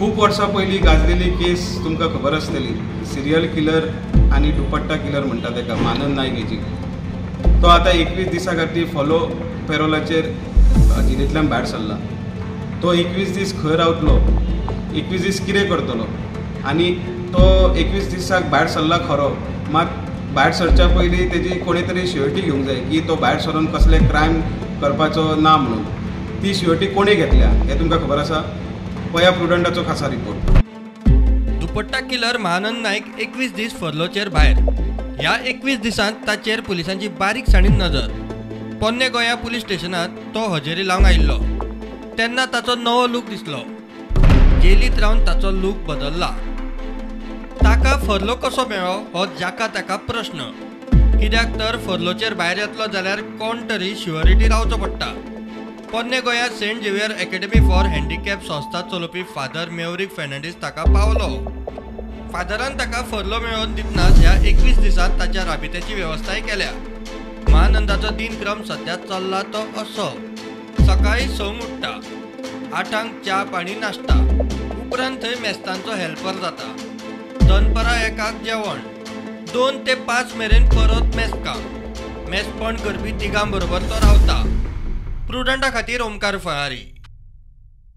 खूब वर्सां पयलीं गाजलेली केस तुमकां खबर आसतली, सिरियल किलर आनी दुपट्टा किलर म्हणटा ताका, मानंद नायक हेजी. तो आतां 21 दिसां खातीर फॉलो पेरोलाचेर जेलींतल्यान भायर सरला. तो 21 दीस खंय रावतलो, 21 दीस कितें करतलो, आनी तो 21 दिसाक भायर सरला खरो, मात भायर सरच्या पयलीं तेजी कोणी तरी श्युअरिटी घेवंक जाय की तो भायर सरून कसले क्रायम करपाचो ना म्हणून. ती श्युअरिटी कोणी घेतल्या हें तुमकां खबर आसा? पळया प्रुडंटाचो खासा रिपोर्ट. दुपट्टा किलर महानंद नायक 21 दीस फर्लोचेर भायर. ह्या 21 दिसांत ताचेर पुलिसांची बारीकसाणीन नजर. पोन्ने गोंया पुलीस स्टेशनांत तो हजेरी लावंक आयिल्लो तेन्ना ताचो नवो लूक दिसलो. जेलींत रावन ताचो लूक बदल्ला. ताका फर्लो कसो मेळ्ळो हो जाका ताका प्रश्न. कित्याक तर फर्लोचेर भायर येतलो जाल्यार कोण तरी श्युअरिटी रावचो पडटा. पोन्ने गोंया Saint Xavier academy for handicap संस्था चलोवपी फादर मेवरीक फेर्नांडीस ताका पावलो. फादरान ताका फर्लो मेळोवन दितनाच ह्या 21 दिसांत ताच्या राबित्याची वेवस्थाय केल्या. महानंदाचो दिनक्रम सद्या चल्ला तो असो: सकाळीं 6 उठ्ठा, 8 च्या पाणी नाश्ता, उपरांत थंय मेस्तांचो हेल्पर जाता, दनपरां 1 जेवण, 2 ते 5 मेरेन परत मेस्तकाम, मेस्तपण करपी तिगां बरोबर तो रावता. प्रुडंटा खातीर ओमकार फळारी.